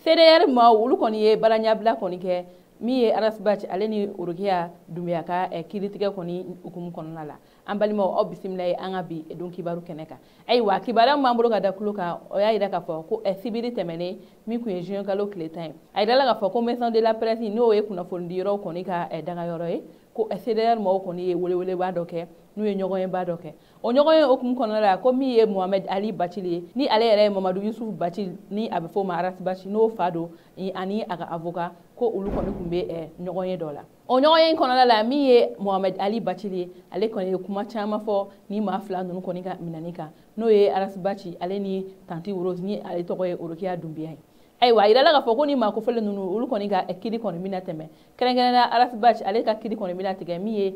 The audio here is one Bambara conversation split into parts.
CDR maaw olu kɔni ye baara ɲɛbila kɔni kɛ min ye Ras Bath ale ni Orokiya Dunbiya ka kiiritigɛ kɔni hukumu kɔnɔna la. An balimaw, aw bisimila ye an ka bi don kibaru kɛnɛ kan. Ayiwa, kibaruya min b'an bolo ka da tulo kan, o y'a yira k'a fɔ ko sibiri tɛmɛnen min tun ye juin kalo tile 10 ye, a yirala k'a fɔ ko maison de la presse, n'o ye kunnafonidiyɔrɔw kɔni ka dagayɔrɔ ye, ko CDR maaw kɔni ye weleweleba dɔ kɛ, n'u ye ɲɔgɔnyeba dɔ kɛ. O ɲɔgɔn ye hukumu kɔnɔna la, ko min ye Mohamed Ali Bacili ye, ni ale yɛrɛ ye Mamadu Yusuf Bacili, ni a bɛ f'o ma Ras Bath, n'o fa don, ani a ka avocat, ko olu kɔni tun bɛ ɲɔgɔn ye dɔ la. O ɲɔgɔn ye kɔnɔna la, min ye Mohamed Ali Bacili ye, ale kɔni ye kuma caman fɔ ni maa fila ninnu kɔni ka minɛni kan, n'o ye Ras Bath ale ni Tanti Rose, ni ale tɔgɔ ye Orokiya Dunbiya ye. Ayiwa, a yirala k'a fɔ ko ni maa kofɔlen ninnu, olu kɔni ka kiiri kɔni bɛna tɛmɛ, kɛrɛnkɛrɛnnenya Ras Bath, ale ka kiiri kɔni bɛna tigɛ min ye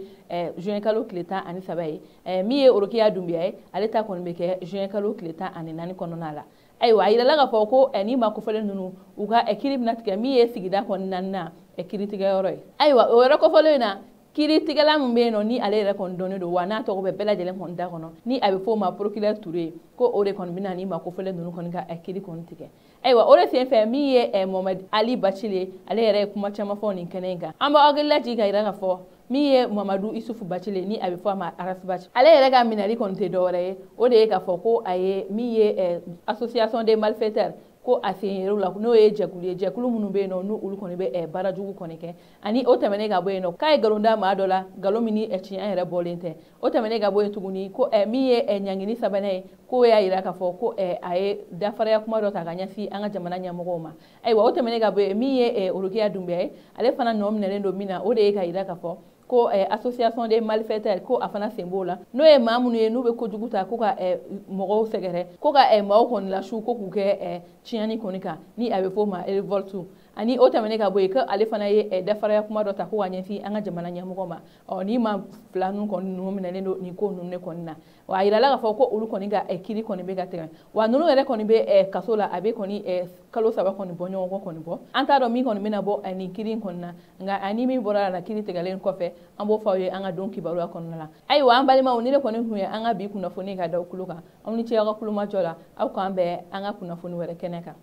juin kalo tile 13 ye. Min ye Orokiya Dunbiya ye, ale ta kɔni bɛ kɛ juin kalo tile 14 kɔnɔna la. Ayiwa, a yirala k'a fɔ ko ni maa kofɔlen ninnu, u ka kiiri bɛna tigɛ min ye sigida kɔni naaninan kiiritigɛyɔrɔ ye. Ayiwa, o yɔrɔ kofɔlen in na, kiiritigɛla min bɛ yen nɔ, ni ale yɛrɛ kɔni dɔnnen don wa n'a tɔgɔ bɛ bɛɛ lajɛlen kɔni da kɔnɔ, ni a bɛ f'o ma procureur Touré, ko o de kɔni bɛna ni maa kofɔlen ninnu kɔni ka kiiri kɔni tigɛ. Ayiwa, o de senfɛ, min ye Mohamed Ali Bacili ye, ale yɛrɛ ye kuma caman fɔ nin kɛnɛ in kan. An b'aw hakili lajigin ka yira k'a fɔ min ye Mamadu Isufu Bacili, ni a bɛ fɔ a ma Ras Bath, ale yɛrɛ ka minɛli kɔni tɛ dɔwɛrɛ ye, o de ye k'a fɔ ko a ye min ye association des malfaiteurs, ko a sen yer'o la, n'o ye jɛkulu ye, jɛkulu minnu bɛ yen nɔ, n'u olu kɔni bɛ baara jugu kɔni kɛ. Ani o tɛmɛnen ka bɔ yen nɔ, k'a ye nkalon da maa dɔ la, nkalon min ni tiɲɛ yɛrɛ bɔlen tɛ. O tɛmɛnen ka bɔ yen tuguni, ko min ye ɲangini sabanan ye, k'o y'a yira k'a fɔ ko a ye dafaraya kuma dɔ ta ka ɲɛsin an ka jamana ɲɛmɔgɔw ma. Ayiwa, o tɛmɛnen ka bɔ yen, min ye Orokiya Dunbiya ye, ale fana nɔ minɛlen don min na, o de ye ka yira k'a fɔ ko association des malfaiteurs, ko a fana sen b'o la, n'o ye maa minnu ye n'u bɛ kojugu ta ko ka mɔgɔw sɛgɛrɛ, ko ka maaw kɔni lasu, ko k'u kɛ tiɲɛni kɔni kan, ni a bɛ f'o ma révolte. Ani o tɛmɛnen ka bɔ yen, ko ale fana ye dafaraya kuma dɔ ta ko ka ɲɛsin an ka jamana ɲɛmɔgɔ ma. Ɔ ni maa fila ninnu kɔni ninnu minɛlen don nin ko ninnu de kɔni na. Wa a yirala k'a fɔ ko olu kɔni ka kiiri kɔni bɛ ka tɛmɛ, wa ninnu yɛrɛ kɔni bɛ kaso la, a bɛ kɔni kalo 3 kɔni bɔ ɲɔgɔn kɔ kɔni bɔ. An t'a dɔn min kɔni bɛna bɔ nin kiiri in kɔni na, nka ani min bɔra la kiiri tigɛlen kɔfɛ, an b'o fɔ aw ye an ka don kibaruya kɔnɔna la. Ayiwa, an balimaw, ni ne kɔni tun ye an ka bi kunnafoni ka da tulo kan, aw ni ce aw ka kulomajɔ la. Aw k'an bɛn an ka kunnafoni wɛrɛ kɛnɛ kan.